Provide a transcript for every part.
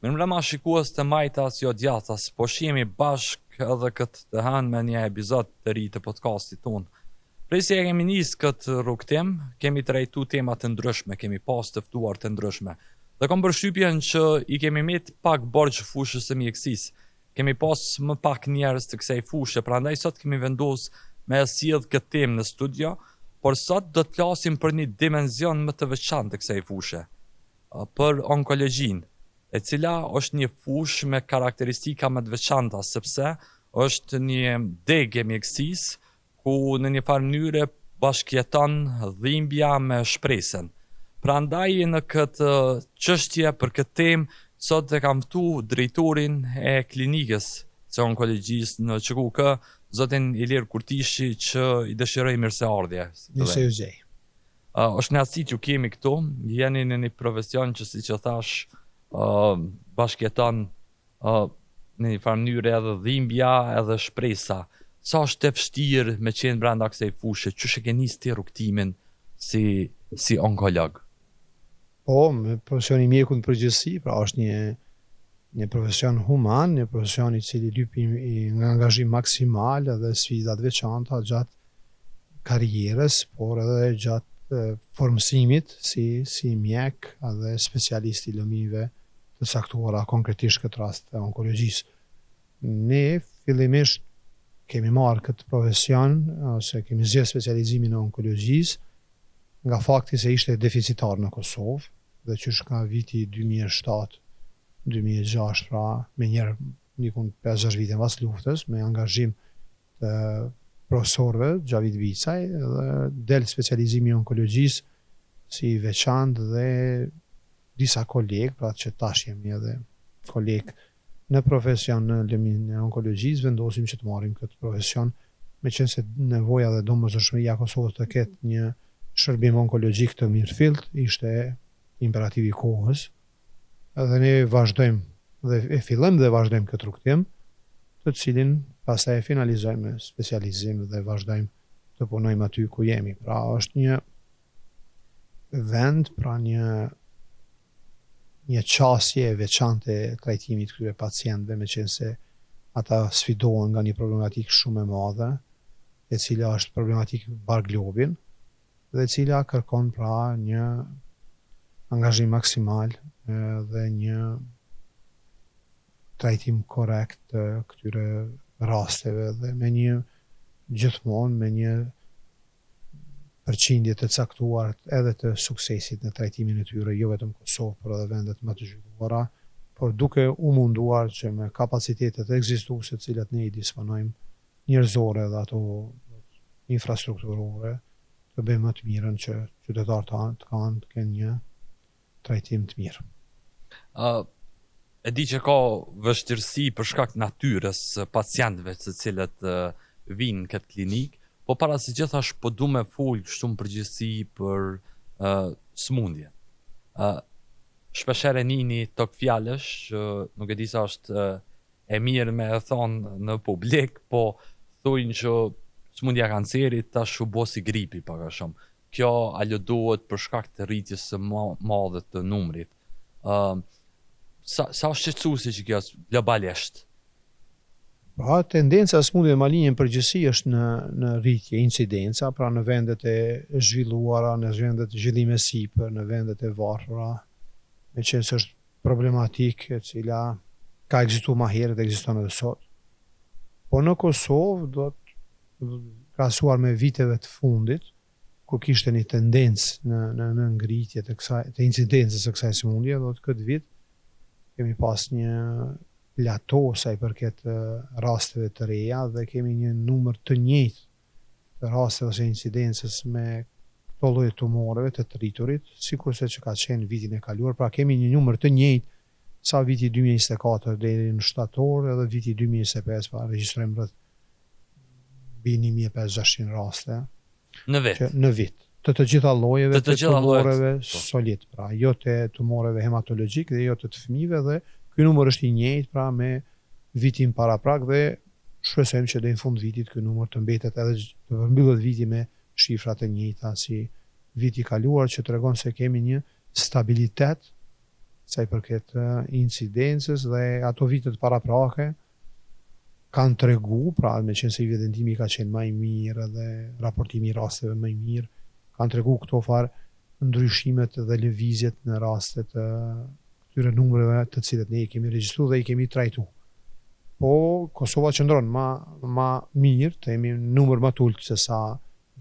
Mirëmbrëma shikues të majtas jo djathtas, po shihemi bashkë edhe këtë të hënë me një epizod të ri të podcastit tonë. Prej se e kemi nis këtë rrugëtim, kemi trajtu tema të ndryshme, kemi pas të ftuar të ndryshme. Dhe kam përshtypjen që i kemi met pak borxh fushës së mjekësisë. Kemi pas më pak njerëz të kësaj fushe, prandaj sot kemi vendos me e sjell këtë temë në studio, por sot do të flasim për një dimension më të veçantë të kësaj fushe. Për onkologjinë, e cila është një fushë me karakteristika më të veçanta, sepse është një degë e mjekësisë ku në një farë mënyre bashkëjeton dhimbja me shpresën. Prandaj në këtë çështje për këtë temë sot e kam ftu drejtorin e klinikës së onkologjisë në QKUK, zotin Ilir Kurtishi që i dëshiroj mirëseardhje. Mirë se ju gjej. Uh, është kënaqësi që ju kemi këtu, jeni në një profesion që siç e thash, uh, bashkëjeton uh, në një farë mënyre edhe dhimbja edhe shpresa. Sa është e vështirë me qenë brenda kësaj fushe, qysh e ke nisë ti rrugëtimin si, si onkolog? Po, me profesioni i mjekut në përgjithësi, pra është një një profesion human, një profesion i cili lyp një angazhim maksimal edhe sfida të veçanta gjatë karrierës, por edhe gjatë formësimit si si mjek dhe specialist i lëmive të caktuara, konkretisht këtë rast të onkologjisë. Ne fillimisht kemi marrë këtë profesion ose kemi zgjedhur specializimin e onkologjisë nga fakti se ishte deficitar në Kosovë dhe qysh nga viti 2007 2006 pra menjëherë dikun 5-6 vite mbas luftës me angazhim të profesorëve Xhavit Bicaj dhe del specializimi i onkologjisë si i veçantë dhe disa kolegë, pra që tash jemi edhe kolegë në profesion në lëminë e onkologjisë, vendosim që të marrim këtë profesion, meqenëse nevoja dhe domosdoshmëria e Kosovës të ketë një shërbim onkologjik të mirëfillt, ishte imperativi i kohës. Dhe ne vazhdojmë dhe e fillojmë dhe vazhdojmë këtë rrugëtim, të cilin pastaj e finalizojmë me specializim dhe vazhdojmë të punojmë aty ku jemi. Pra është një vend, pra një një qasje e veçantë e trajtimit këtyre pacientëve, meqenëse ata sfidohen nga një problematikë shumë e madhe, e cila është problematikë mbarë globin, dhe e cila kërkon pra një angazhim maksimal dhe një trajtim korrekt të këtyre rasteve dhe me një gjithmonë me një përqindje të caktuar edhe të suksesit në trajtimin e tyre, jo vetëm Kosovë, por edhe vendet më të zhvilluara, por duke u munduar që me kapacitetet ekzistuese të cilat ne i disponojmë njerëzore dhe ato infrastrukturore të bëjmë më të mirën që qytetarët tanë të kanë të kenë një trajtim të mirë. Uh, e di që ka vështirësi për shkak të natyrës së pacientëve të cilët uh, vijnë në këtë klinikë, po para së gjithash po du me fol kështu në përgjithësi për uh, sëmundjen. Uh, shpeshherë e nin një togfjalësh që nuk e di sa është uh, e mirë me e thonë në publik, po thujnë që sëmundja e kancerit tash u bo si gripi pak a shumë. Kjo aludohet për shkak të rritjes së madhe të numrit. Uh, sa, sa është shqetësuese që kjo globalisht? Pra, tendenca e sëmundjeve malinje në përgjithësi është në në rritje, incidenca, pra në vendet e zhvilluara, në vendet zhvillim e sipër, në vendet e varfra, meqenëse është problematikë e cila ka ekzistuar ma herët, ekziston edhe sot. Po në Kosovë do të krahasuar me viteve të fundit, ku kishte një tendencë në në në ngritje të kësaj të incidencës së kësaj sëmundje, do të këtë vit kemi pas një plato sa i përket rasteve të reja dhe kemi një numër të njëjtë të rasteve ose incidencës me këto lloje tumoreve të të rriturit, sikurse që ka qenë vitin e kaluar, pra kemi një numër të njëjtë sa viti 2024 deri në shtator edhe viti 2025, pra regjistrojmë rreth mbi 1500 raste në vit. Që, në vit. Të të gjitha llojeve të, të tumoreve po. solid, pra jo të tumoreve hematologjik dhe jo të të fëmijëve dhe ky numër është i njëjtë pra me vitin paraprak dhe shpresojmë që deri në fund vitit ky numër të mbetet edhe të përmbyllet viti me shifra të njëjta si viti i kaluar që tregon se kemi një stabilitet. Sa i përket incidencës dhe ato vitet paraprake kanë tregu, pra meqenëse evidentimi ka qenë ma i mirë dhe raportimi i rasteve më i mirë, kanë tregu këto farë ndryshimet dhe lëvizjet në raste të këtyre numrave të cilët ne i kemi regjistruar dhe i kemi trajtu. Po Kosova qëndron ma ma mirë, të jemi në numër më të ulët se sa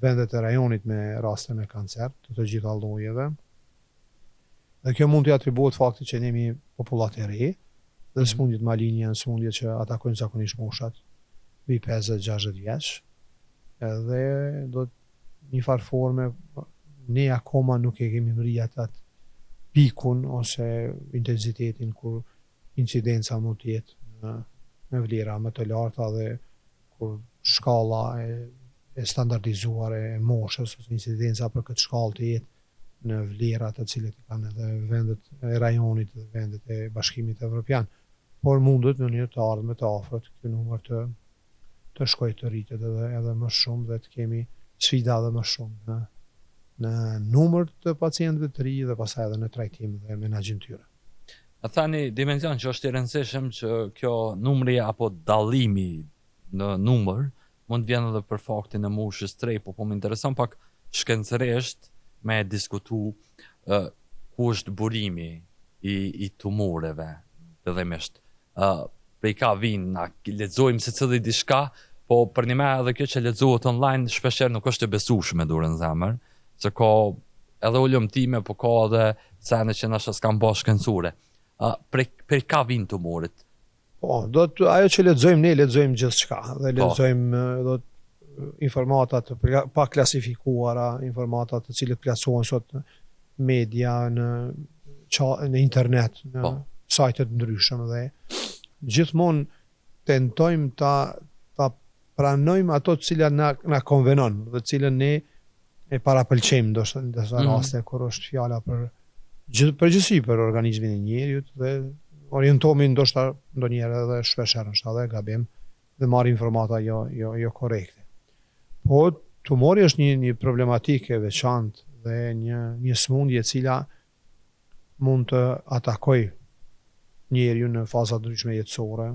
vendet e rajonit me raste me kancer të të gjitha llojeve. Dhe kjo mund t'i atribuohet faktit që ne jemi popullatë e re dhe mhm. sëmundjet malinje janë sëmundje që atakojnë zakonisht moshat mbi 50-60 vjeç. Edhe do të një farë forme ne akoma nuk e kemi mrri atë atë pikun ose intensitetin kur incidenca mund të jetë në, në vlera më të larta dhe kur shkalla e, e standardizuar e moshës ose incidenca për këtë shkallë të jetë në vlera të cilët i kanë edhe vendet e rajonit dhe vendet e Bashkimit Evropian. Por mundet në një të ardhme të afërt ky numër të të shkojë të rritet edhe edhe më shumë dhe të kemi sfida edhe më shumë në në numër të pacientëve të ri dhe pastaj edhe në trajtim dhe menaxhim tyre. A tha një dimension që është i rëndësishëm që kjo numri apo dallimi në numër mund të vjen edhe për faktin e moshës të re, po po më intereson pak shkencërisht me diskutu uh, ku është burimi i, i tumoreve, fillimisht. Uh, prej ka vijnë, na lexojmë secili diçka, po përnjëme edhe kjo që lexohet online, shpeshherë nuk është e besueshme dorën n'zemër, se ka edhe hulumtime, po ka edhe sene që nashta s'kanë bazë shkencore. Uh, prej, prej ka vijnë tumoret? Po, do të ajo që lexojmë ne lexojmë gjithçka dhe po. lexojmë do të informata të paklasifikuara, informata të cilët plasohen sot në media, në qa, në internet, në po. sajte të ndryshme dhe gjithmonë tentojmë ta ta pranojmë ato të cilat na na konvenon dhe të cilën ne e parapëlqejmë ndoshta në disa mm -hmm. raste kur është fjala për gjithë përgjithësi për organizmin e njeriut dhe orientohemi ndoshta ndonjëherë edhe shpesh herë është edhe gabim dhe marrim informata jo jo jo korrekte. Po tumori është një një problematikë e veçantë dhe një një sëmundje e cila mund të atakojë njeriun në faza të ndryshme jetësore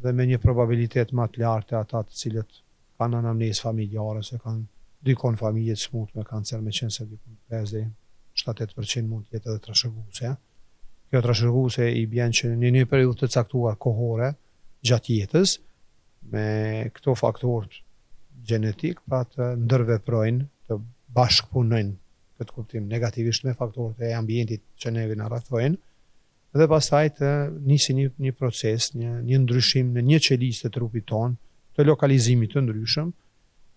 dhe me një probabilitet më të lartë te ata të cilët kanë anamnezë familjare ose kanë dikon në familje të smutë me kancer, meqenëse diku 5 deri 7-8% mund të jetë edhe trashëguese. Kjo trashëguese i bjen që në një periudhë të caktuar kohore gjatë jetës me këto faktorë gjenetik, pra të ndërveprojnë, të bashkëpunojnë këtë kuptim negativisht me faktorët e ambientit që neve na rrethojnë dhe pastaj të nisi një një proces, një një ndryshim në një qelizë të trupit tonë, të lokalizimit të ndryshëm,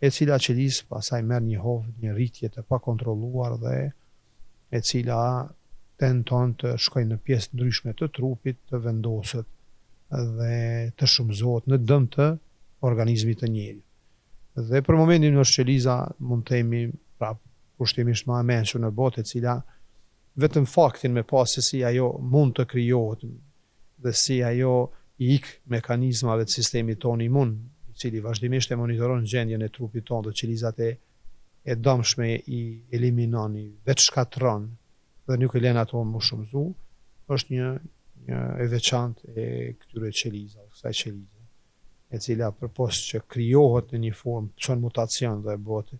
e cila qelizë pastaj merr një hov, një rritje të pakontrolluar dhe e cila tenton të shkojë në pjesë të ndryshme të trupit, të vendoset dhe të shumëzohet në dëm të organizmit të njeriut. Dhe për momentin është qeliza, mund të themi, pra kushtimisht më e mençur në botë, e cila vetëm faktin me pa se si ajo mund të krijohet dhe si ajo i ik mekanizmave të sistemit tonë imun, i cili vazhdimisht e monitoron gjendjen e trupit tonë dhe qelizat e e dëmshme i eliminon, i vetëshkatërron dhe nuk i lën ato m'u shumëzu, është një një e veçantë e këtyre qelizave, kësaj qelize. e cila përpos që krijohet në një formë, pëson mutacion dhe bëhet,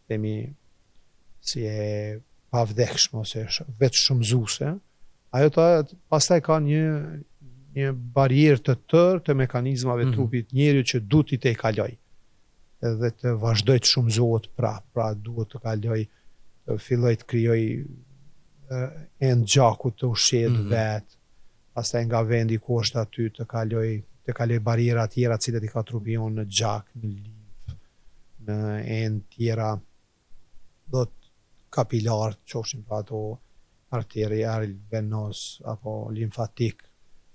themi, si e pavdekshme ose vetëshumëzuese, ajo ta, pastaj ka një një barrierë të tërë të mekanizmave mm -hmm. trupit njeriu që duhet t'i tejkalojë dhe të vazhdojë të shumëzohet prapë, pra duhet të kalojë, të fillojë të krijojë enë gjakut të ushqehet mm -hmm. vetë, pastaj nga vendi ku është aty të kalojë të kalojë barriera tjera të cilat i ka trupi jonë në gjak, në limfë, në enë tjera, do të kapilar, qofshin pra ato arterial, venoz apo limfatik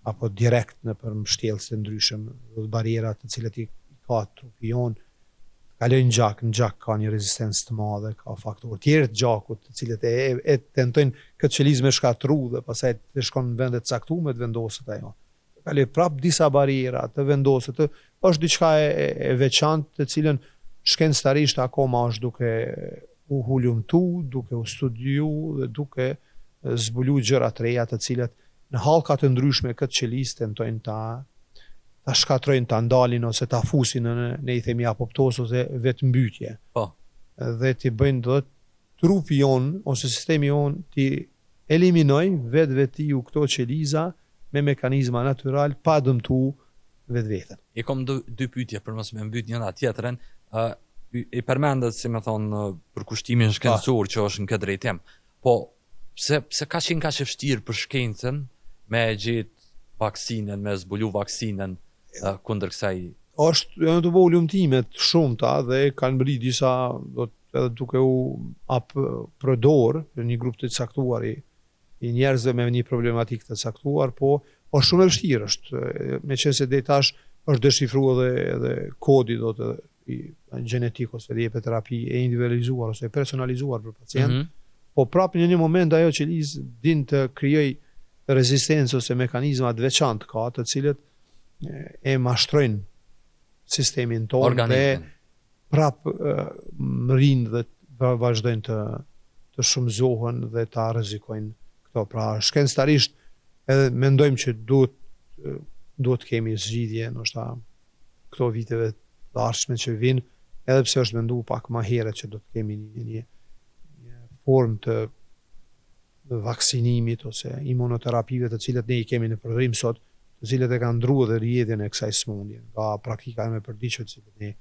apo direkt nëpër mbështjellës të ndryshëm, do të barriera të cilat i ka trupi jonë kalojnë në gjak, në gjak ka një rezistencë të madhe, ka faktorë tjerë të gjakut, të cilët e, e, e tentojnë këtë qelizë me shkatërru dhe pastaj të shkon në vende të caktuara të vendoset ajo. Kaloj prap disa barriera të vendoset, të, është diçka e, e, e veçantë të cilën shkencëtarisht akoma është duke u hulumtu, duke u studiu dhe duke e, zbulu gjëra të reja të cilat në hallka të ndryshme këtë qelizë tentojnë ta ta shkatërrojnë, ta ndalin ose ta fusin në ne i themi apoptozë ose vetëmbytje. Po. Dhe t'i bëjnë do trupi jonë ose sistemi jonë t'i eliminojë vetvetiu këto qeliza me mekanizma natyral pa dëmtu vetveten. I kom dy, dy pyetje për mos me mbyt njëna tjetrën. Ë i përmendët si me thonë përkushtimin shkencor që është në këtë drejtim. Po pse pse ka qenë kaq e vështirë për shkencën me e gjet vaksinën, me zbulu vaksinën uh, kundër kësaj është janë tu bo hulumtime të shumta dhe kanë mri disa do të edhe duke u ap përdor për një grup të caktuar i, i njerëzve me një problematikë të caktuar, po është shumë e vështirë, është meqenëse deri tash është deshifru edhe edhe kodi do të i gjenetik ose dhe jepet terapi e individualizuar ose e personalizuar për pacient, mm -hmm. po prapë në një moment ajo qelizë din të krijoj rezistencë ose mekanizma të veçantë ka, të cilët e mashtrojnë sistemin tonë dhe prap mrrijnë dhe vazhdojnë të të shumëzohen dhe ta rrezikojnë këto. Pra shkencëtarisht edhe mendojmë që duhet duhet të kemi zgjidhje, ndoshta këto viteve të ardhshme që vijnë, edhe pse është mendu pak më herët që do të kemi një një, një formë të vaksinimit ose imunoterapive të cilët ne i kemi në përdorim sot, të cilët e kanë ndru edhe rrjedhjen e kësaj sëmundje, nga praktika e përditshme të cilët ne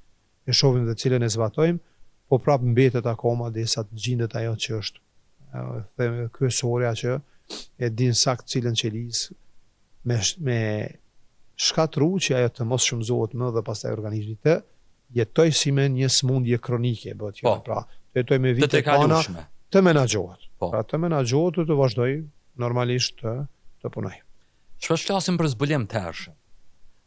e shohim dhe të cilën e zbatojmë, po prapë mbetet akoma derisa të gjindet ajo që është them kryesorja që e din sakt cilën qelizë me me shkatru që ajo të mos shumëzohet më dhe pastaj organizmi të jetoj si me një sëmundje kronike, bëhet fjalë po, pra, të jetoj me vite të tana, të menaxhohet. Po. Pra të menaxhohet dhe të vazhdoj normalisht të të punoj. Shpesh flasim për zbulim të hershëm.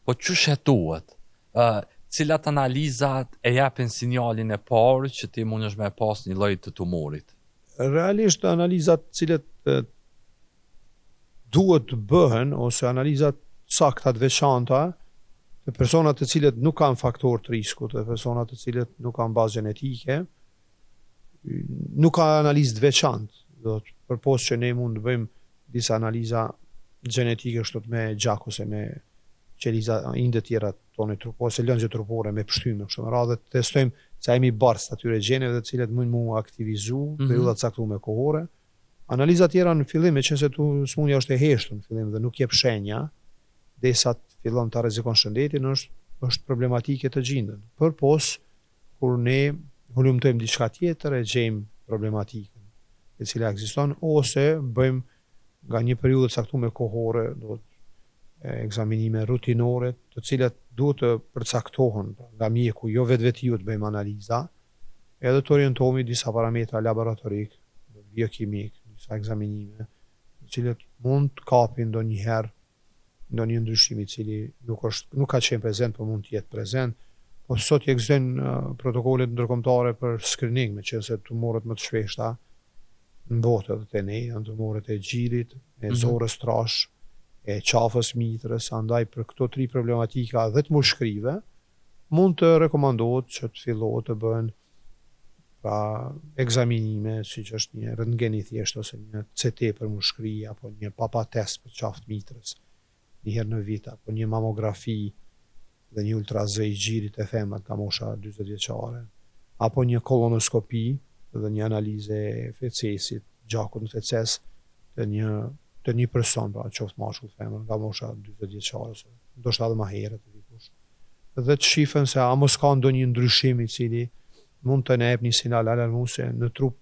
Po qysh hetohet? Ë, uh, cilat analizat e japin sinjalin e parë që ti mundesh me pas një lloj të tumorit? Realisht analizat të cilat duhet të bëhen ose analizat sakta të veçanta të personat të cilët nuk kanë faktor të riskut dhe personat të cilët nuk kanë bazë gjenetike, nuk ka analizë të veçantë, do të përpos që ne mund të bëjmë disa analiza gjenetike kështu me gjak ose me qeliza inde tjera tone trupore ose lëngje trupore me pështyme kështu me radhë të testojmë se a jemi bartës të atyre gjeneve të cilët mund mu aktivizu mm -hmm. periudha të caktuara kohore. Analiza tjera në fillim, meqenëse tu sëmundja është e heshtur në fillim dhe nuk jep shenja, derisa të fillon ta rrezikon shëndetin, është është problematike të gjinden. Përpos kur ne hulumtojmë diçka tjetër e gjejmë problematikën e cila ekziston ose bëjmë nga një periudhë e caktuar kohore, do të ekzaminime rutinore, të cilat duhet të përcaktohen pra, nga mjeku, jo vetvetiu të bëjmë analiza, edhe të orientohemi disa parametra laboratorik, biokimik, disa ekzaminime, të cilët mund të kapin ndonjëherë ndonjë ndryshim i cili nuk është nuk ka qenë prezent, por mund të jetë prezent. Po sot ekzistojnë uh, protokollet ndërkombëtare për screening, meqenëse tumoret më të shpeshta në botë edhe te ne janë tumoret e gjirit, e mm -hmm. zorrës trash, e qafës mitrës, andaj për këto tri problematika dhe të mushkrive, mund të rekomandohet që të fillohet të bëhen pra ekzaminime, siç është një rëntgen i thjeshtë ose një CT për mushkëri apo një papa test për qafë të mitrës një herë në vit apo një mamografi dhe një ultrazë i gjirit te femrat nga mosha 40 vjeçare apo një kolonoskopi dhe një analizë e fecesit, gjakut në feces të një të një person, pra qoftë mashkull femër nga mosha 40 vjeçare ose ndoshta edhe më herët dikush. Dhe të shifen se a mos ka ndonjë ndryshim i cili mund të na jep një sinjal alarmues në trup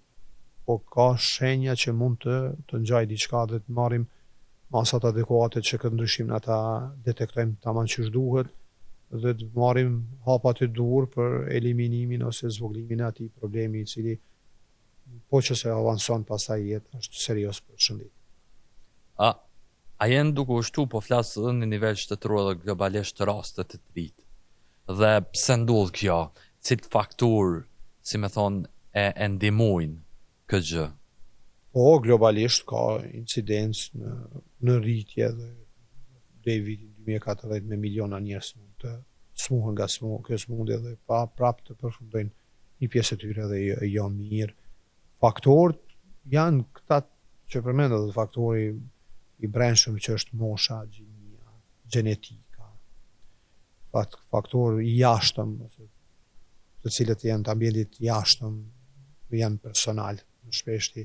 po ka shenja që mund të të ngjajë diçka dhe të marrim masat adekuate që këtë ndryshim na ta detektojmë tamam qysh duhet dhe të marrim hapat e duhur për eliminimin ose zvogëlimin e atij problemi i cili po që se avanson pastaj jetë është serioz për shëndetin. A a janë duke u shtu, po flas edhe në nivel shtetëror dhe globalisht rastet e të rit. Dhe pse ndodh kjo? Cilët faktor, si me thonë, e, e ndihmojnë këtë gjë? Po, globalisht ka incidencë në, në rritje dhe deri vitin 2040 me miliona njerëz mund të smuhen nga smu, kjo smundje dhe pa prap të përfundojnë një pjesë e tyre edhe jo, jo mirë. Faktorët janë këta që përmenda dhe faktori i brendshëm që është mosha, gjinia, gjenetika, faktor i jashtëm, ose të cilët janë të ambientit jashtëm, janë personal, më shpeshti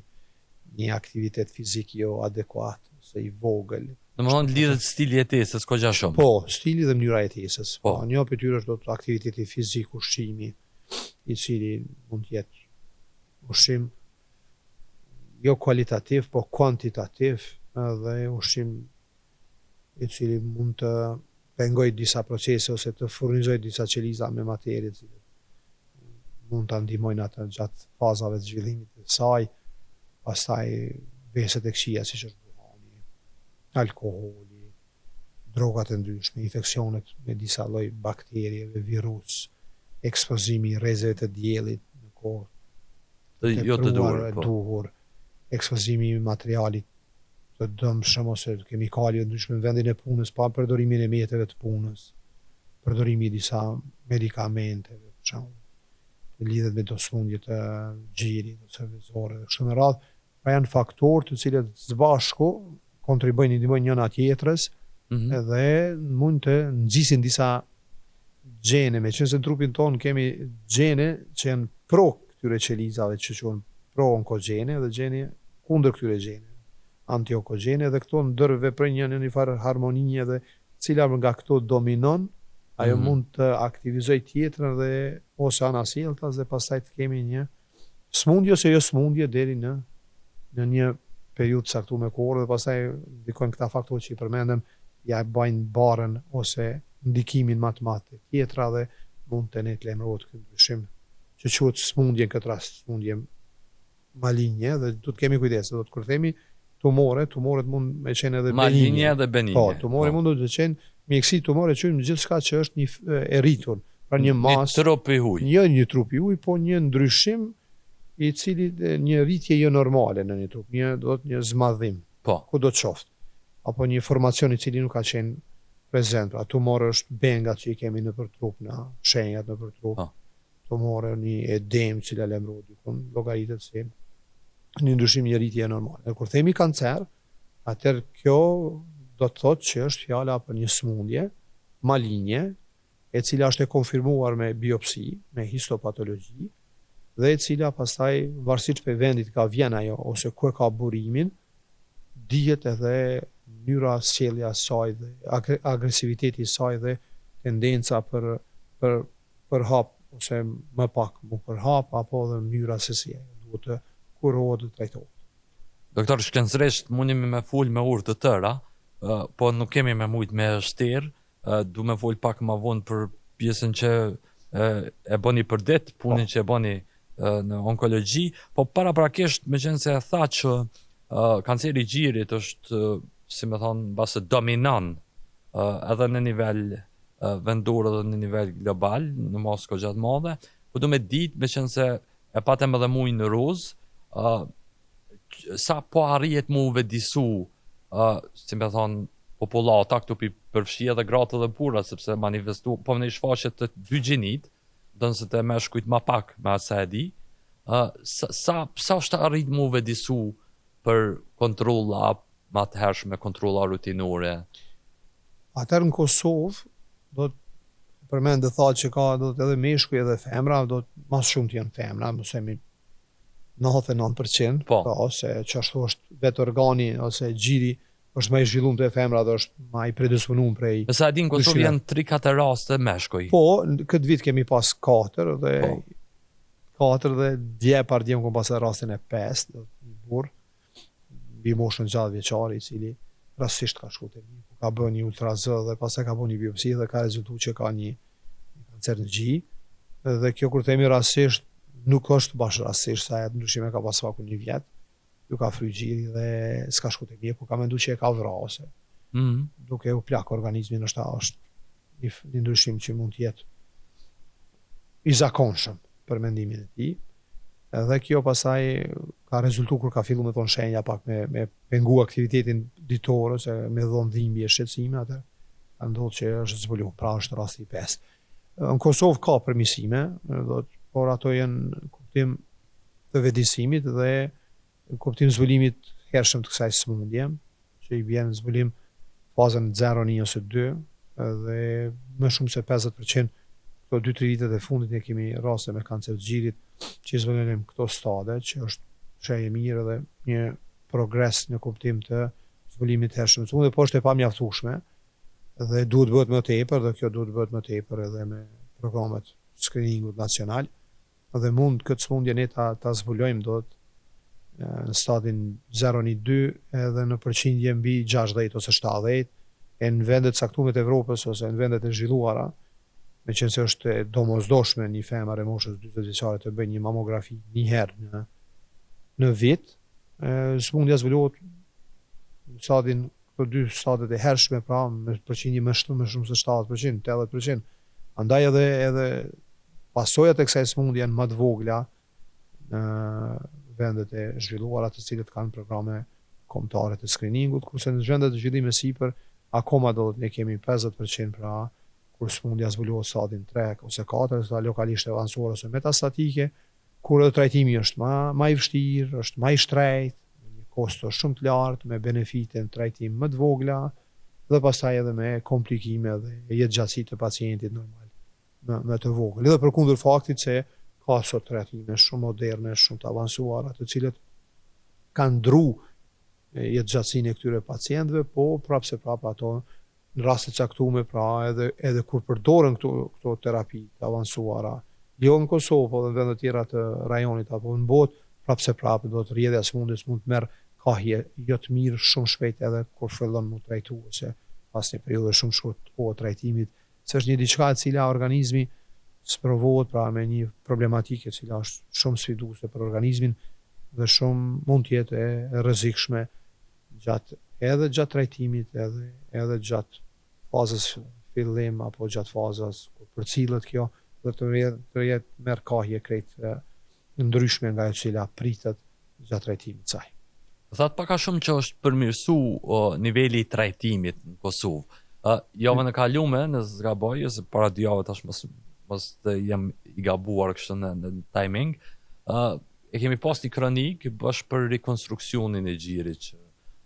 një aktivitet fizik jo adekuat ose i vogël. Domethënë lidhet stili i jetesës goxha shumë. Po, stili dhe mënyra e jetesës. Po, po një prej tyre është do të aktiviteti fizik, ushqimi, i cili mund të jetë ushqim jo kualitativ, po kuantitativ dhe ushqim i cili mund të pengojë disa procese ose të furnizojë disa qeliza me materie të cilat mund ta ndihmojnë atë gjatë fazave të zhvillimit të saj, pastaj veset e këqija siç është duhani, alkoholi, drogat e ndryshme, infeksionet me disa lloj bakterieve, virus, ekspozimi i rrezeve të diellit në kohë të jo të duhur, po. duhur, ekspozimi i materialit të dëmshëm ose kemikalie të ndryshme në vendin e punës pa përdorimin e mjeteve të punës, përdorimi i disa medikamenteve, për shembull, të lidhet me do sëmundje të gjirit ose vezore dhe kështu me radhë, pra janë faktorë të cilët së bashku kontribuojnë, i ndihmojnë njëna tjetrës mm -hmm. edhe mund të nxisin disa gjene, meqenëse në trupin tonë kemi gjene që janë pro këtyre qelizave që quhen pro-onkogjene dhe gjene kundër këtyre gjeneve, antionkogene dhe këto ndërveprojnë një në një farë harmonie dhe cila nga këto dominon, ajo mm -hmm. mund të aktivizojë tjetrën dhe ose anasjelltas dhe pastaj të kemi një smundje ose jo smundje deri në në një periudhë të caktuar kohore dhe pastaj ndikojnë këta faktorë që i përmendëm, ja bajnë barrën ose ndikimin më të madh te tjetra dhe mund te ne të lajmërohet ky ndryshim që quhet smundje në këtë rast, smundje malinje dhe duhet të kemi kujdes, do të kur themi tumore, tumoret mund me qenë edhe beninje. Malinje edhe beninje. Po, tumori po. mund të qenë mjekësi tumore quajmë gjithçka që është një e rritur, pra një masë. Një trup i huaj. Jo një trup i huaj, po një ndryshim i cili një rritje jo normale në një trup, një do të një zmadhim. Po. Kudo qoftë. Apo një formacion i cili nuk ka qenë prezent. Pra tumor është bengat që i kemi nëpër trup, në shenjat nëpër trup. Po. Tumor një edemë cila lajmërohet dikun, llogaritet si një ndryshim një rritje normale. Dhe kur themi kancer, atëherë kjo do të thotë që është fjala për një sëmundje malinje, e cila është e konfirmuar me biopsi, me histopatologji, dhe e cila pastaj varësisht prej vendit nga vjen ajo ose ku e ka burimin, dihet edhe mënyra sjellja e saj dhe agresiviteti i saj dhe tendenca për për përhap ose më pak mu përhap apo edhe mënyra se si ajo duhet të kurohet dhe trajtohet. Doktor, shkencërisht mundemi me fol me orë të tëra, po nuk kemi me mujt me shterë, du me fol pak ma vonë për pjesën që e bëni për ditë, punën po. që e bëni në onkologji, po paraprakisht meqenëse e tha që kanceri i gjirit është, si me thonë, mbase dominon edhe në nivel vendor edhe në nivel global, në masë goxha të madhe, po du me ditë, meqenëse e patëm edhe mujin rozë, sa po arrihet mu vetëdisu, uh, si me thonë, popullata, këtu pi përfshi edhe gratë edhe burrat, sepse manifestu, po më shfaqet të dy gjinitë, ndonëse te meshkujt ma pak, me atë sa e di, uh, sa, sa, sa është arrit mu vetëdisu për kontrolla ma të hershme, kontrolla rutinore? Atëherë në Kosovë, do të përmend dhe tha që ka do të edhe meshkuj edhe femra, do të ma shumë të janë femra, mos themi 99%, po. po ose që ashtu është vetë organi ose gjiri është më i zhvilluar te femra dhe është më i predisponuar prej. Me sa e di në Kosovë janë 3-4 raste meshkuj. Po, këtë vit kemi pas 4 dhe po. 4 dhe dje pardje më kom pas rastin e 5, do të një burrë mbi moshën 60 vjeçare i cili rastësisht ka shku te mjeku, ka bërë një ultrazë dhe pastaj ka bërë një biopsi dhe ka rezultuar që ka një një kancer në gji dhe kjo kur themi rastësisht nuk është bash rastësisht se atë ndryshim e ka pas paku një vjet ju ka fry gjiri dhe s'ka shku te mjeku ka mendu që e ka vra ose mm -hmm. duke u plak organizmi ndoshta është një, një ndryshim që mund të jetë i zakonshëm për mendimin e tij. Edhe kjo pastaj ka rezultu kur ka fillu me dhonë shenja pak me, me pengu aktivitetin ditor ose me dhonë dhimbje, shqetësime, atë ka ndodhur që është zbulu, pra është rasti i pestë. Në Kosovë ka përmirësime, do të, por ato janë kuptim të vetëdijesimit dhe në kuptim zbulimit hershëm të kësaj sëmundje, që i bjen zbulim fazën 0, 1 ose 2, dhe më shumë se 50% këto 2-3 vitet e fundit ne kemi raste me kancer të gjirit që i zbulojmë këto stade, që është shenjë e mirë dhe një progres në kuptim të zbulimit të hershëm të sëmundjes, por është e pamjaftueshme dhe duhet bëhet më tepër dhe kjo duhet bëhet më tepër edhe me programet screeningut nacional dhe mund këtë sëmundje ne ta ta zbulojmë do të në stadin 0 1 2 edhe në përqindje mbi 60 ose 70 e në vende të caktuara të Evropës ose në vendet e zhvilluara, meqenëse është e domosdoshme një femër e moshës 40 vjeçare të bëjë një mamografi një herë në në vit, sëmundja zbulohet në stadin këto dy stadet e hershme, pra me përqindje më shumë më shumë se 70%, 80%. Andaj edhe edhe pasojat e kësaj sëmundje janë më të vogla në vendet e zhvilluara të cilët kanë programe kombëtare të screeningut, kurse në vendet e zhvillimit sipër akoma do të ne kemi 50% pra kur sëmundja zbulohet stadin 3 ose 4, ose lokalisht e avancuar ose metastatike, kur edhe trajtimi është ma, ma i vështirë, është ma i shtrejtë, me një kosto shumë të lartë, me benefite në trajtim më të vogla, dhe pastaj edhe me komplikime dhe jetëgjatësi të pacientit normal më, më të vogël. Edhe përkundër faktit se ka sot trajtime shumë moderne, shumë të avancuara, të cilët kanë ndru jetëgjatësinë e këtyre pacientëve, po prapë se prapë ato në raste të caktuara, pra edhe edhe kur përdoren këto këto terapi të avancuara, jo në Kosovë, po edhe në vende të tjera të rajonit apo në botë, prapë se prapë do të rrjedhja e sëmundjes mund të merr kahje jo të mirë shumë shpejt edhe kur fillon mu trajtu ose pas një periudhe shumë shkurt të kohë trajtimit, se është një diçka e cila organizmi sprovohet pra me një problematikë e cila është shumë sfiduese për organizmin dhe shumë mund të jetë e rrezikshme gjatë edhe gjatë trajtimit edhe edhe gjatë fazës fillim apo gjatë fazës kur përcillet kjo dhe të jetë të jetë merr kahje krejt ndryshme nga ajo cila pritet gjatë trajtimit të saj. Thatë pak a shumë që është përmirësu o, niveli i trajtimit në Kosovë. Uh, javën e kalume, nëse s'gaboj, ose para dy javë tash mos mos të jem i gabuar kështu në, në timing, uh, e kemi pas një kronikë bash për rekonstruksionin e gjirit që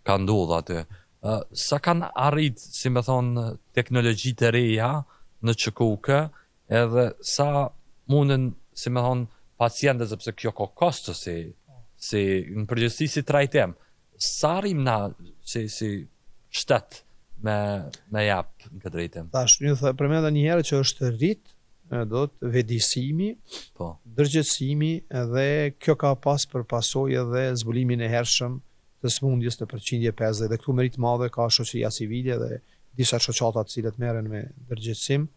ka ndodhur aty. Uh, sa kanë arrit, si me thonë, teknologjitë e reja në QKUK, edhe sa munden, si me thonë, pacientët, sepse kjo ka kosto si, si në përgjithësi si trajtim. Sa arrim na si, si shtet me, me jap në këtë drejtim? Tash, një thë, përmenda një herë që është rrit, do të vetëdijësimi, po. ndërgjegjësimi dhe kjo ka pas për pasojë edhe zbulimin e hershëm të sëmundjes në përqindje 50 dhe këtu meritë madhe ka shoqëria civile dhe disa shoqata të cilët merren me ndërgjegjësim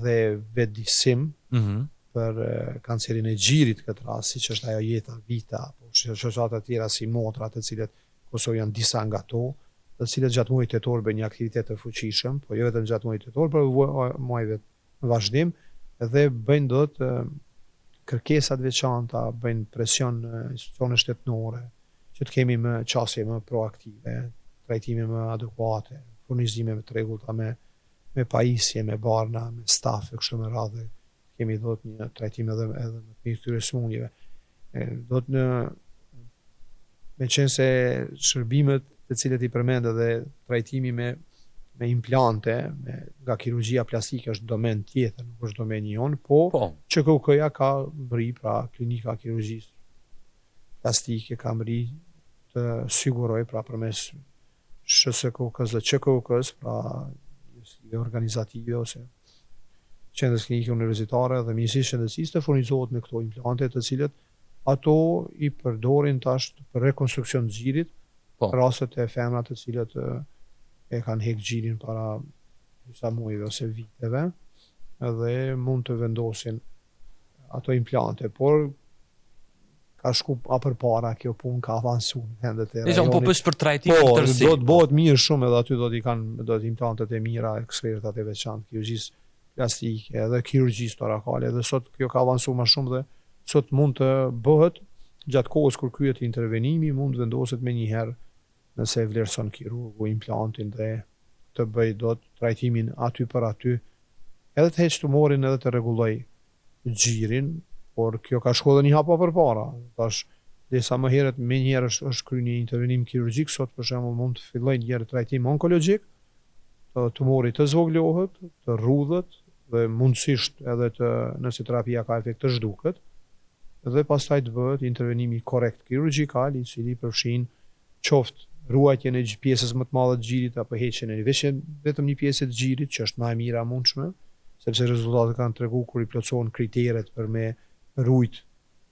dhe vetëdijësim mm -hmm. për kancerin e gjirit këtë rast, siç është ajo Jeta Vita, apo shoqata të tjera si Motra, të cilët Kosovë janë disa nga to, të cilët gjatë muajit tetor bëjnë një aktivitet të fuqishëm, po jo vetëm gjatë muajit tetor, por muajve në vazhdim dhe bëjnë do të kërkesa të veçanta, bëjnë presion në institucione shtetërore, që të kemi më qasje më proaktive, trajtime më adekuate, furnizime më të rregullta me me pajisje, me barna, me staf e kështu me radhë, kemi do të një trajtim edhe edhe më të mirë këtyre sëmundjeve. Do të në me qenë se shërbimet të cilët i përmende dhe trajtimi me me implante, me, nga kirurgjia plastike është domen tjetër, nuk është domeni jonë, po, po. QKUK-ja ka mri, pra klinika kirurgjisë plastike ka mri të siguroj, pra përmes SHSKUK-së dhe QKUK-së, pra njësive organizative ose Qendrës Klinike Universitare dhe Ministrisë së Shëndetësisë të furnizohet me këto implante të cilët ato i përdorin tash për rekonstruksion të gjirit, po. rastet e femra të cilët e kanë hek gjirin para disa muajve ose viteve dhe mund të vendosin ato implante, por ka shku a përpara kjo punë ka avancu në vendet e rajonit. Po për për trajtim po, tërësi. Do të bëhet mirë shumë edhe aty do t'i kanë do të implantet e mira, ekspertat e veçantë, kirurgjisë plastike edhe kirurgjisë torakale dhe sot kjo ka avancu më shumë dhe sot mund të bëhet gjatë kohës kur kryhet intervenimi mund të vendoset menjëherë nëse e vlerëson kirurgu implantin dhe të bëjë do të trajtimin aty për aty edhe të heq tumorin edhe të rregulloj gjirin, por kjo ka shku edhe një hap më përpara. Tash Derisa më herët menjëherë është është kry një intervenim kirurgjik, sot për shembull mund të fillojë njëherë trajtim onkologjik, të tumori të zvogëlohet, të rrudhet dhe mundësisht edhe të nëse terapia ka efekt të zhduket dhe pastaj të bëhet intervenimi korrekt kirurgjikal i cili përfshin qoftë ruajtjen e pjesës më të madhe të gjirit apo heqjen e veç vetëm një pjese të gjirit që është më e mira e mundshme, sepse rezultatet kanë tregu kur i plotësohen kriteret për me rujt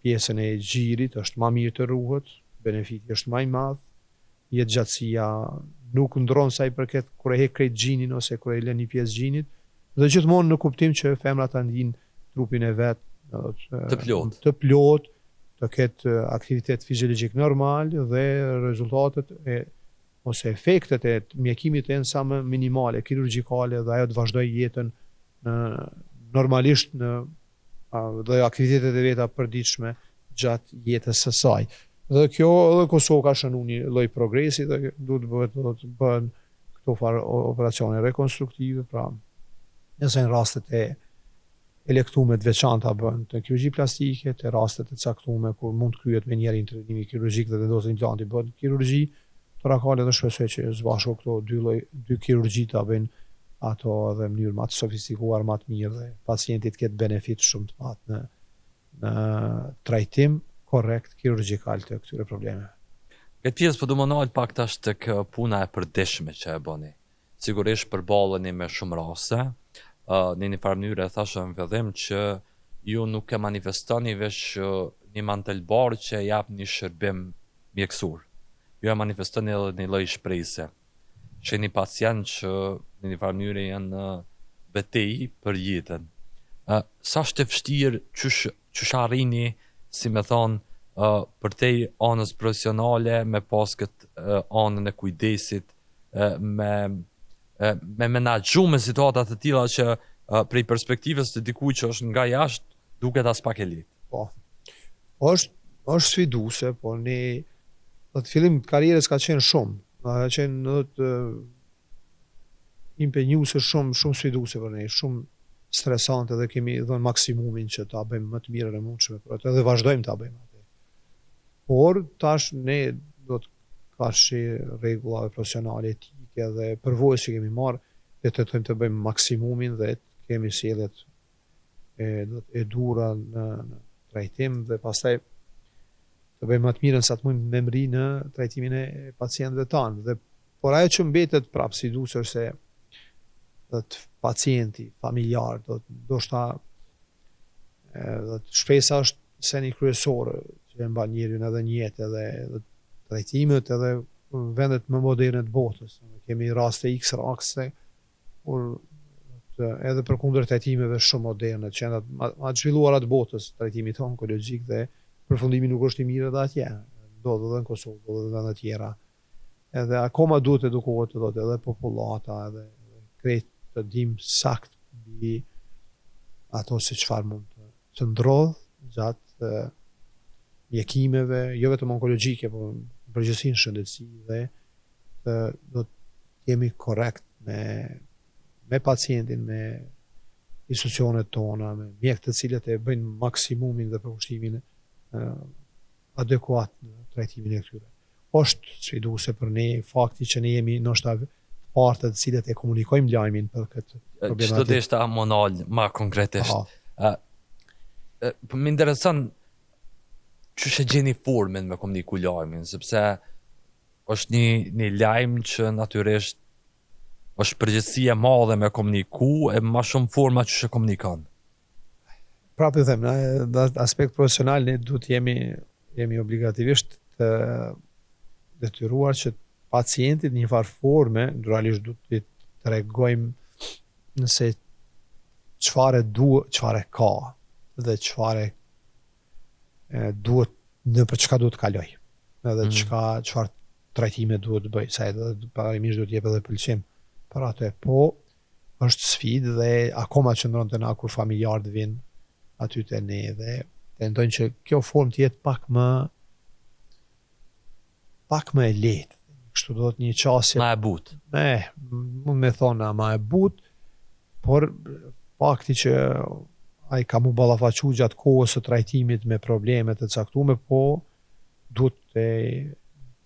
pjesën e gjirit, është ma mirë të ruhet, benefiti është ma i madh, jetëgjatësia nuk ndrron sa i përket kur e hek krejt gjinin ose kur e lën një pjesë gjinit, dhe gjithmonë në kuptim që femra ta ndin trupin e vet, do të të plotë, të plotë, të ketë aktivitet fiziologjik normal dhe rezultatet e ose efektet e mjekimit të jenë sa më minimale, kirurgjikale dhe ajo të vazhdojë jetën në normalisht në dhe aktivitetet e veta përditshme gjatë jetës së saj. Dhe kjo edhe Kosovë ka shënu një lloj progresi dhe duhet të bëhet do të bëhen këto farë operacione rekonstruktive, pra nëse në rastet e elektume të veçanta bëhen të kirurgji plastike, të rastet e caktume kur mund të kryhet menjëherë intervenimi kirurgjik dhe vendoset implanti bëhet kirurgji torakale dhe shpresoj që së bashku këto dy lloj dy kirurgji ta bëjnë ato edhe në mënyrë më të sofistikuar, më të mirë dhe pacienti të ketë benefit shumë të madh në në trajtim korrekt kirurgjikal të këtyre problemeve. Këtë pjesë po du me u nal pak tash tek puna e përditshme që e bëni. Sigurisht përballeni me shumë raste, në një farë mënyre e thashë në fillim që ju nuk e manifestoni veç një mantelbardhë që e jap një shërbim mjekësor. Ju e manifestoni edhe një lloj shprese. Shihni pacient që në një farë mënyre janë në betejë për jetën. Uh, sa është e vështirë qysh qysh arrini, si me thonë, uh, përtej anës profesionale me pas këtë uh, anën e kujdesit uh, me uh, me menaxhu me situata të tilla që uh, prej perspektivës të dikujt që është nga jashtë duket aspak e lehtë. Po. Është është sfiduese, po ne do të fillim të karrierës ka qenë shumë. Ka qenë do të impenjuese shumë shumë sfiduese për ne, shumë stresante dhe kemi dhënë maksimumin që ta bëjmë më të mirën e mundshme për atë dhe vazhdojmë ta bëjmë atë. Por tash ne do të karshi rregullave profesionale etike dhe përvojës që kemi marrë, ne tentojmë të bëjmë maksimumin dhe të kemi sjelljet e do të e duhura në, në trajtim dhe pastaj të bëjmë më të mirën sa të mundmë me mri në trajtimin e pacientëve tanë dhe por ajo që mbetet prapë sfiduese është se do të pacienti, familjar, do të ndoshta do të shpresa është seni kryesor që e mban njeriun edhe në jetë edhe do të trajtimet edhe vendet më moderne të botës. Kemi raste X raste Por të, edhe përkundër trajtimeve shumë moderne, qendrat ma, ma të zhvilluara të botës, trajtimit onkologjik dhe përfundimi nuk është i mirë edhe atje. Ndodh edhe në Kosovë, ndodh edhe në vende tjera. Edhe akoma duhet të edukohet do të edhe popullata edhe, edhe krejt të dim sakt mbi ato se çfarë mund të, të ndodh gjatë mjekimeve, jo vetëm onkologjike, por në përgjithësi në shëndetësi dhe të do të jemi korrekt me me pacientin, me institucionet tona, me mjekët të cilët e bëjnë maksimumin dhe përkushtimin adekuat në trajtimin e këtyre. Është sfiduese për ne fakti që ne jemi ndoshta të parët të cilët e komunikojmë lajmin për këtë problematikë. Qëtu deshta me u nal ma konkretisht. Ë po më intereson qysh e gjeni formën me komuniku lajmin, sepse është një një lajm që natyrisht është përgjegjësi e madhe me komuniku e ma shumë forma qysh e komunikon. Prapë them, në aspekt profesional ne duhet të jemi jemi obligativisht të detyruar që pacientit në një farë forme, realisht duhet të tregojmë nëse çfarë duhet, çfarë ka dhe çfarë duhet nëpër çka duhet të kaloj. Edhe mm. çka çfarë trajtime duhet të bëj, sa edhe parimisht duhet të jep edhe pëlqim për atë. Po është sfidë dhe akoma qëndron te na kur familjarët vijnë aty te ne dhe tentojnë që kjo formë të jetë pak më pak më e lehtë. Kështu do të një qasje ma e butë. Me, mund me thonë ma e butë, por fakti që ai ka mu ballafaqu gjatë kohës së trajtimit me probleme të caktume, po. Duhet të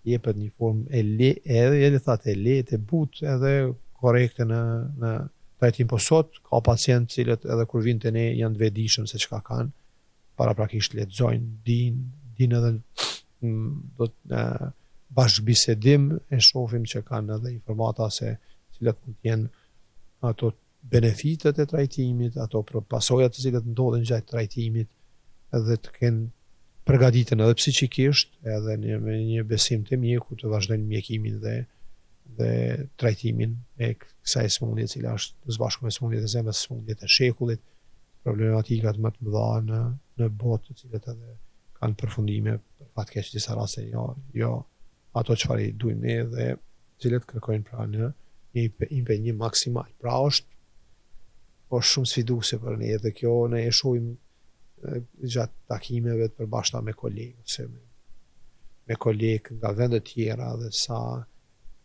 jepet një formë e le, edhe edhe thatë e lehtë, e butë edhe korrekte në në trajtim. Po sot ka pacientë të cilët edhe kur vinë te ne janë të vetëdijshëm se çka kanë, paraprakisht lexojnë, dinë, dinë edhe mm, do të bashkëbisedim e shohim që kanë edhe informata se cilat mund të jenë ato benefitet e trajtimit, ato pasojat të cilat ndodhin gjatë trajtimit dhe të kenë përgatiten edhe psiqikisht, edhe një, me një besim te mjeku të vazhdojnë mjekimin dhe dhe trajtimin e kësaj sëmundje, e cila është së bashku me sëmundjet e zemrës, sëmundjet e shekullit, problematikat më të mëdha në në botë, të cilat edhe kanë përfundime për fat keq disa raste jo jo ato çfarë i duim ne dhe të cilët kërkojnë pra në një impenjim maksimal. Pra është është shumë sfiduese për ne dhe kjo ne e shohim gjatë takimeve të përbashkëta me kolegë ose me, me kolegë nga vende tjera dhe sa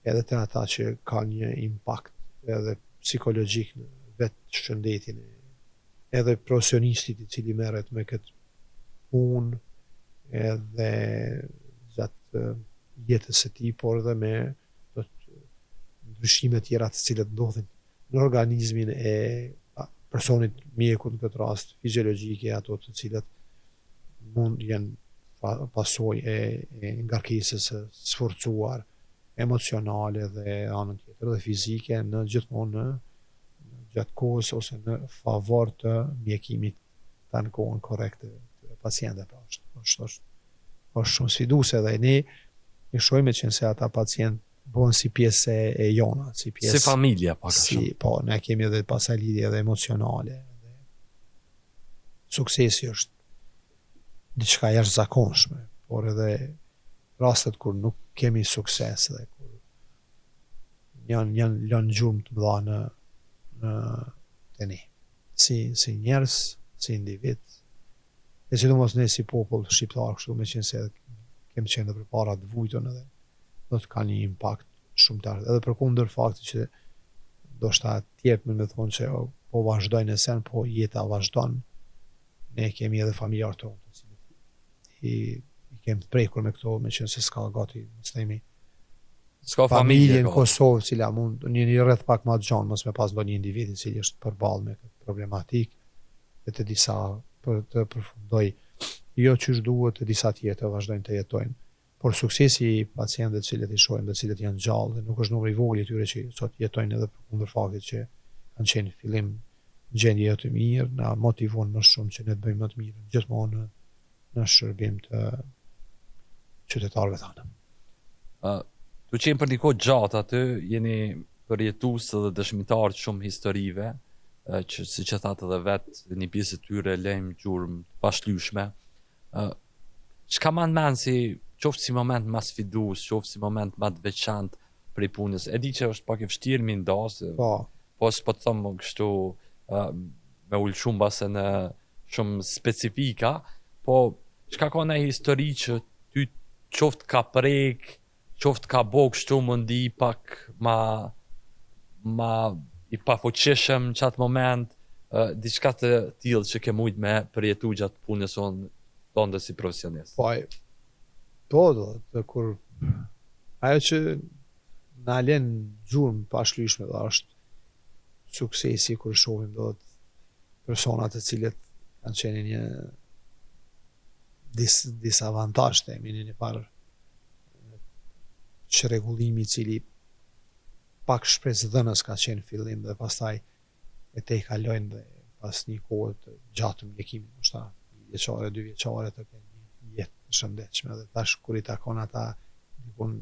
edhe te ata që kanë një impakt edhe psikologjik në vetë shëndetin e edhe profesionistit i cili merret me këtë punë edhe gjatë jetës së tij, por edhe me do të ndryshime tjera të cilët ndodhin në organizmin e personit mjekut në këtë rast fiziologjike ato të cilat mund jenë pasojë e, e ngarkesës së sforcuar emocionale dhe anën tjetër dhe fizike në gjithmonë në gjatë kohës ose në favor të mjekimit ta në kohën korrekte të pacientëve. Pra është është është është shumë sfiduese dhe ne e shohim me qenë se ata pacientë bëhen si pjesë e, e jona, si pjesë si familja pak a si, shumë. Po, ne kemi edhe pasaj lidhje edhe emocionale dhe suksesi është diçka e jashtëzakonshme, por edhe rastet kur nuk kemi sukses dhe kur janë janë lënë gjurmë të mëdha në në te ne. Si si njerëz, si individ, e sidomos ne si popull shqiptar kështu meqenëse kemi qenë edhe përpara të vujtun edhe do të ka një impakt shumë të lartë. Edhe përkundër faktit që ndoshta tjerët me thonë që po vazhdojnë e sen, po jeta vazhdon, ne kemi edhe familjarë tonë, të cilët i, i kemi të prekur me këto, meqenëse s'ka gati, mos themi, S'ka familje në Kosovë, cila mund një një rreth pak më të gjanë, mos me pas ndonjë individ i cili është përballë me këtë problematikë, dhe të disa për të përfundoj jo qysh duhet, të disa tjerë të vazhdojnë të jetojnë. Por suksesi i pacientëve të cilët i shohim dhe të cilët janë gjallë dhe nuk është numri i vogël i tyre që sot jetojnë edhe përkundër faktit që kanë qenë në fillim në gjendje jo të mirë, na motivon më shumë që ne të bëjmë më të mirën gjithmonë në në shërbim të qytetarëve tanë. Uh, tu qenë për një kohë gjatë aty, jeni përjetues dhe dëshmitar të shumë historive, që siç e thatë edhe vetë, një pjesë e tyre lejnë gjurmë të pashlyshme. Uh, çka man mend si, qoftë si moment ma sfidues, qoftë si moment ma të veçantë prej punës. E di që është pak e vështirë mi nda, se po, po s'po të them kështu uh, me u lëshu mbase në shumë specifika, po çka ka një histori që ty qoftë ka prek, qoftë ka bo kështu me u ndi pak ma, ma i pafuqishëm në qatë moment, uh, diçka të tillë që ke mujt me përjetu gjatë punës sonë tënde si profesionist. Po, po, do, të kur ajo që na len gjurmë pashlyshme dhe është suksesi kur shohim do të persona të cilët kanë qenë një dis, disavantazh themi në një farë çrregullimi i cili pak shpresëdhënës ka qenë fillim dhe pastaj e tejkalojnë dhe pas një kohe të gjatë mjekimi, ndoshta një vjeçare, dy vjeçare të kenë një jetë të shëndetshme dhe tash kur i takon ata dikun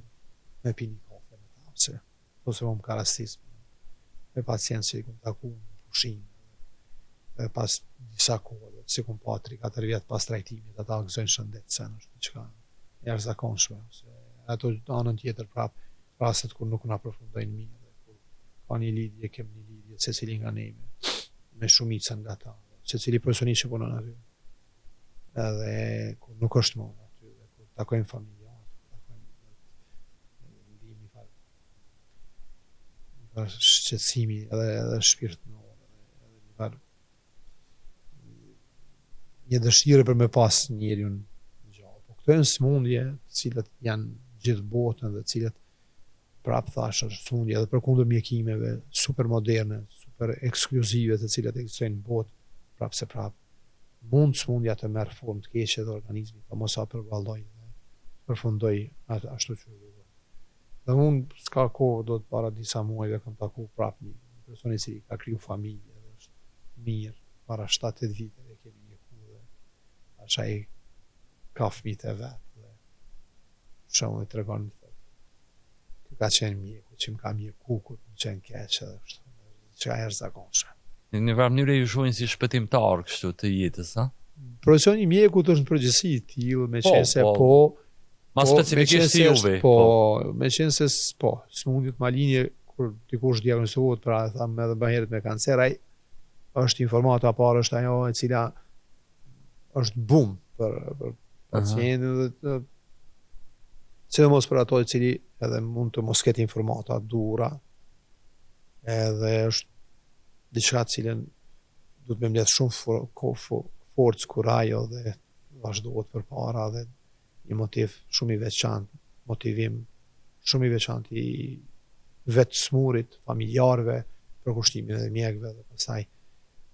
me pi një kafe me ta ose ose më ka rastis me pacient që i kom taku në pushim dhe pas disa kohë, si kom pa 3-4 vjet pas trajtimit, ata gëzojnë shëndet, se është diçka e jashtëzakonshme, ose ato anën tjetër prap, rastet kur nuk na përfundojnë mirë dhe kur ka një lidhje, kemi një lidhje secili nga ne me, me shumicën nga ta, secili profesionist që punon aty. Edhe kur nuk është më aty dhe kur takojmë familjarë, kur takojmë ndihemi një farë një farë shqetësimi edhe edhe shpirtëror edhe, edhe një farë një dëshirë për me pas njeriun gjallë. Këto janë sëmundje të cilat janë gjithë botën dhe të cilat prap thash është sëmundje edhe përkundër mjekimeve super moderne, super ekskluzive të cilat ekzistojnë në botë, prap se prap mund sëmundja të merr formë të keqe dhe organizmi të mos a përballojë dhe të përfundojë ashtu që duhet. Dhe unë s'ka kohë, do të para disa muajve kam taku prap një person i cili ka kriju familje dhe është mirë, para 7-8 viteve kemi mjeku dhe tash ai ka fëmijët e vet dhe shumë i tregon thotë ky ka qenë mjeku që më ka mjeku kur më qenë keq edhe kështu diçka e jashtëzakonshme. Në një farë mënyre ju shohin si shpëtimtar kështu të jetës, a? Profesioni i mjekut është në përgjithësi i tillë, me po, qenë se po, po ma po, specifikisht si juve. Po, po, me qenë se po, sëmundjet malinje kur dikush diagnostikohet, pra e thamë edhe më herët me kancer, ai është informata e parë është ajo e cila është bum për për pacientin dhe të, sidomos për ato i cili edhe mund të mos ketë informata të duhura edhe është diçka të cilën duhet me mbledh shumë for, ko, for, forcë, kurajo dhe vazhdohet përpara dhe një motiv shumë i veçantë, motivim shumë i veçantë i vetë smurit, familjarëve, përkushtimin edhe mjekëve dhe pastaj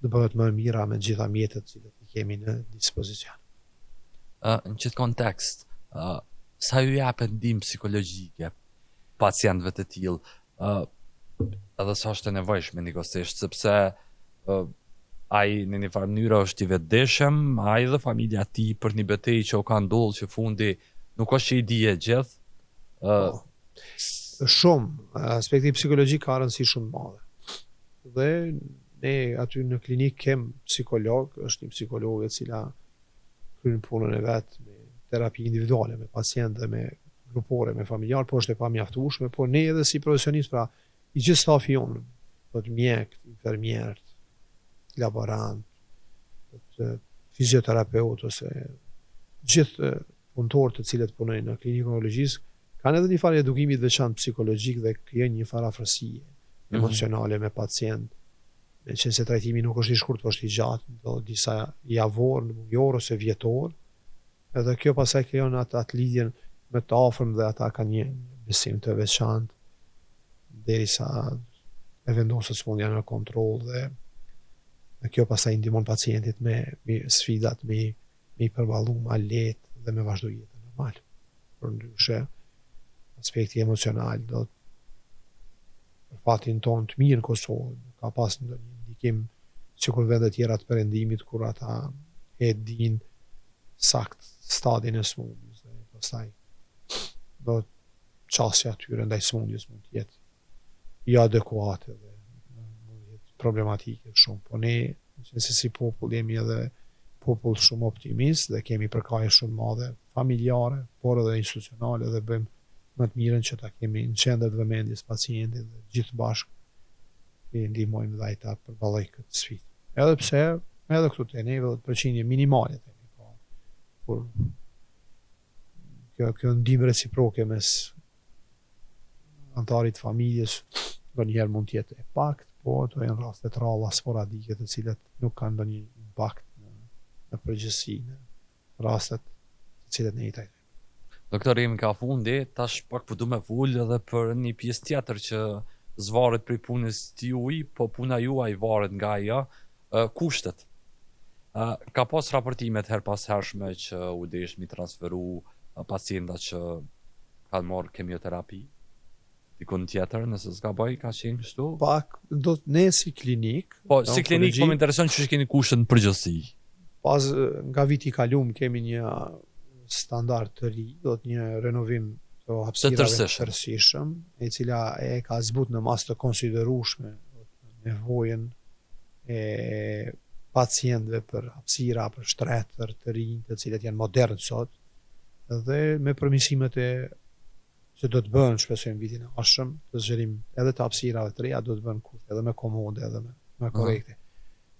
të bëhet më e mira me të gjitha mjetet të cilat i kemi në dispozicion. Uh, në qëtë kontekst, uh, sa ju jepet ndihmë psikologjike pacientëve të tillë, uh, edhe sa është e nevojshme njëkohësisht, sepse uh, ai në një farë mënyre është i vetëdijshëm, ai dhe familja e tij për një betejë që u ka ndodhur që fundi nuk është që i di e gjithë. Uh, po. Shumë, aspekti psikologjik ka rëndësi shumë të madhe. Dhe ne aty në klinikë kem psikolog, është një psikolog e cila kryen punën e vet me terapi individuale me pacient dhe me grupore me familjar, po është e pamjaftueshme, po ne edhe si profesionist pra i gjithë stafi jonë, do të mjek, infermierët, laborant, do të fizioterapeut ose gjithë punëtorë të cilët punojnë në klinikën e onkologjisë kanë edhe një farë edukimi të veçantë psikologjik dhe krijojnë një farë afërsie mm -hmm. emocionale me pacient Meqenëse trajtimi nuk është i shkurt, por është i gjatë, do disa javor, mujor ose vjetor, edhe kjo pastaj krijon atë atë lidhjen me të afërm dhe ata kanë një besim të veçantë derisa e vendoset sëmundja në kontroll dhe dhe kjo pastaj i ndihmon pacientit me, me sfidat me me i përballu ma lehtë dhe me vazhdu jetën normal. Përndryshe, aspekti emocional do për fatin tonë të mirë në Kosovë, nuk ka pas ndonjë ndikim sikur vende tjera të perëndimit kur ata e dinë sakt stadin e sëmundjes dhe pastaj do qasja atyre ndaj sëmundjes mund të jetë jo adekuate dhe mund të jetë problematike shumë, po ne se si popull jemi edhe popull shumë optimist dhe kemi përkrahje shumë madhe familjare, por edhe institucionale dhe bëjmë më të mirën që ta kemi në qendër të vëmendjes pacientin dhe gjithë bashkë i ndihmojmë dhe ai ta përballojë këtë sfidë. Edhe pse edhe këtu te neve dhe përqindje minimale themi ka, por kjo kjo ndihmë reciproke mes anëtarit të familjes ndonjëherë mund të jetë e paktë, po ato janë raste të rralla sporadike të cilat nuk kanë ndonjë impakt në në përgjithësi në rastet të cilat ne i trajtojmë. Doktor, jemi ka fundi, tash pak po du me fol edhe për një pjesë tjetër që s'varet prej punës tuaj, po puna juaj varet nga ajo, kushtet. Ka pas raportime të herëpashershme që u desh mi transferu pacienta që kanë marrë kemioterapi, dikun tjetër, nëse s'gaboj, ka qenë kështu? Pak, do të ne si klinik. Po, si klinik, po më intereson që keni kushtet në përgjithësi. Pas, nga viti i kalum, kemi një standard të ri, do të një renovim të hapësirave të tërësishëm, e cila e ka zbut në masë të konsiderueshme nevojën e pacientëve për hapësira, për shtretër të rinj, të cilët janë modern sot, dhe me përmirësimet e që do të bëhen shpresojmë vitin e ardhshëm, të zgjerim edhe të hapësirave të reja do të bëhen kushte edhe më komode edhe më më korrekte. Mm.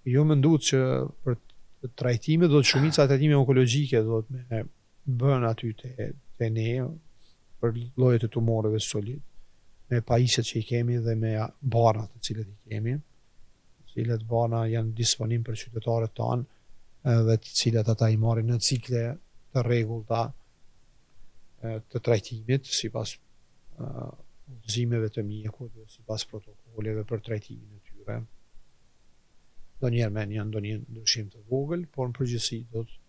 Ju menduat që për trajtime do të shumica e trajtimeve onkologjike do të me bëhen aty te te ne për llojet e tumoreve solid, me pajisjet që i kemi dhe me barnat të cilët i kemi, të cilat barna janë disponim për qytetarët tanë dhe të cilat ata i marrin në cikle të rregullta. të trajtimit sipas udhëzimeve të mjekut dhe sipas protokolleve për trajtimin e tyre. Ndonjëherë me një ndonjë ndryshim të vogël, por në përgjithësi do të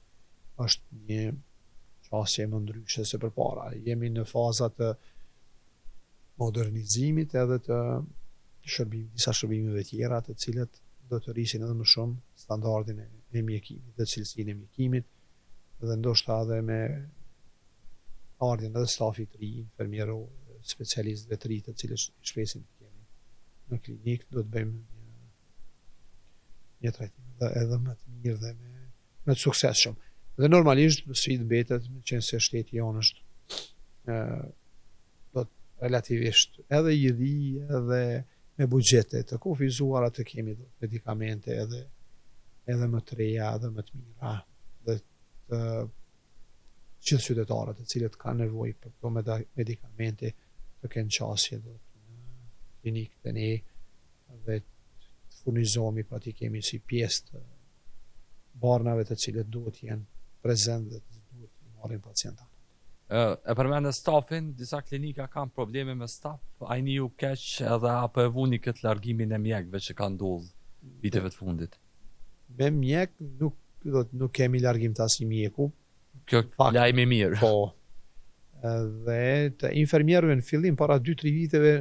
është një qasje më ndryshe se përpara. Jemi në faza të modernizimit edhe të shërbim, disa shërbimeve tjera të cilët do të rrisin edhe më shumë standardin e mjekimit dhe cilësinë e mjekimit dhe ndoshta edhe me ardhjen edhe stafit të ri, infermierë, specialistëve të ri të cilët shpresim të kemi në klinikë, do të bëjmë një, një trajtim edhe, edhe më të mirë dhe me, më të suksesshëm. Dhe normalisht sfidë mbetet, me qenë se shteti jonë është ë do të relativisht edhe i ri edhe me buxhete të kufizuara të kemi do medikamente edhe edhe më të reja edhe më të mira dhe të gjithë qytetarët të cilët kanë nevojë për këto medikamente të kenë qasje do të në klinikë te ne dhe të furnizohemi pra t'i kemi si pjesë të barnave të cilët duhet jenë prezent dhe të duhet të marrin pacientat. E përmende stafin, disa klinika kanë probleme me staf, a jeni ju keq edhe apo e vuni këtë largimin e mjekëve që ka ndodhë viteve të fundit? Me mjek nuk do të nuk kemi largim të asnjë mjeku. Kjo Fakt, lajm i mirë. Po. Dhe të infermierëve në fillim para 2-3 viteve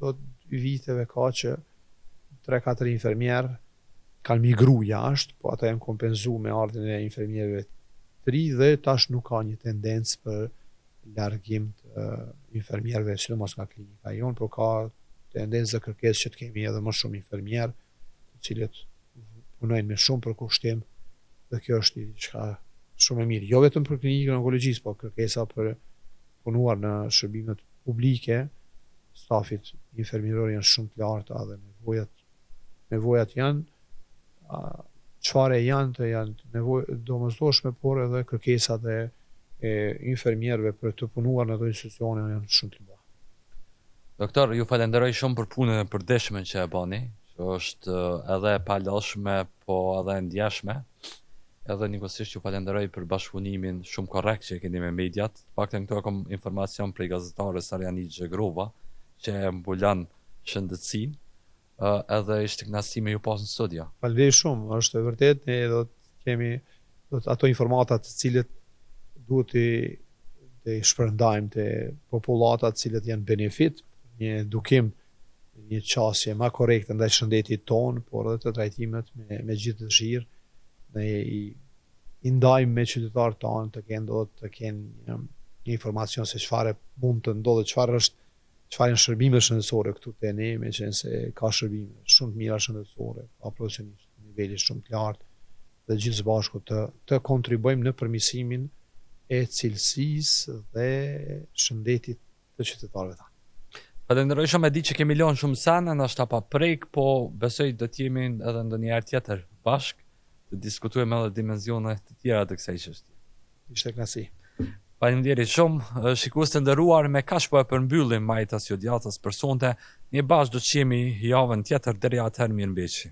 do të 2 viteve ka që 3-4 infermier kanë migru jashtë, po ata janë kompenzu me ardhjen e infermierëve të ri dhe tash nuk ka një tendencë për largim të infermierëve, sidomos nga klinika jonë, por ka tendencë dhe kërkesë që të kemi edhe më shumë infermierë, të cilët punojnë me shumë përkushtim dhe kjo është një diçka shumë e mirë, jo vetëm për klinikën e onkologjisë, po kërkesa për punuar në shërbimet publike, stafit infermieror janë shumë të larta dhe nevojat nevojat janë çfarë janë të janë nevojë domosdoshme, por edhe kërkesat e, e infermierëve për të punuar në ato institucione janë shumë të mëdha. Doktor, ju falenderoj shumë për punën e përditshme që e bani, që është edhe e palodhshme, po edhe e ndjeshme. Edhe njëkohësisht ju falenderoj për bashkëpunimin shumë korrekt që e keni me mediat. Të paktën këtu e kam informacion prej gazetares Arianit Zhegrova, që e mbulon shëndetësinë, edhe ishte kënaqësi me ju pas në studio. Faleminderit shumë, është e vërtetë, ne do të kemi do të ato informata të cilët duhet të të shpërndajmë te popullata të cilët janë benefit, një edukim, një qasje ma korrekte ndaj shëndetit tonë, por edhe të trajtimet me, me gjithë dëshirë, ne i, i ndajmë me qytetarët tanë të kenë do të kenë një, një informacion se çfarë mund të ndodhë, çfarë është çfarë janë shërbimet shëndetësore këtu te ne, meqenëse ka shërbime shumë të mira shëndetësore, ka profesionistë të nivelit shumë të lartë dhe gjithë së bashku të të kontribuojmë në përmirësimin e cilësisë dhe shëndetit të qytetarëve tanë. Falenderoj shumë, e di që kemi lënë shumë sene, ndoshta pa prek, po besoj do të jemi edhe ndonjëherë tjetër bashkë të diskutojmë edhe dimensione të tjera të kësaj çështje. Ishte kënaqësi. Faleminderit shumë, shikues të nderuar, me kaq po e përmbyllim Majtas jo djathtas për sonte. Ne bashkë do të jemi javën tjetër, deri atëherë mirëmbetshi.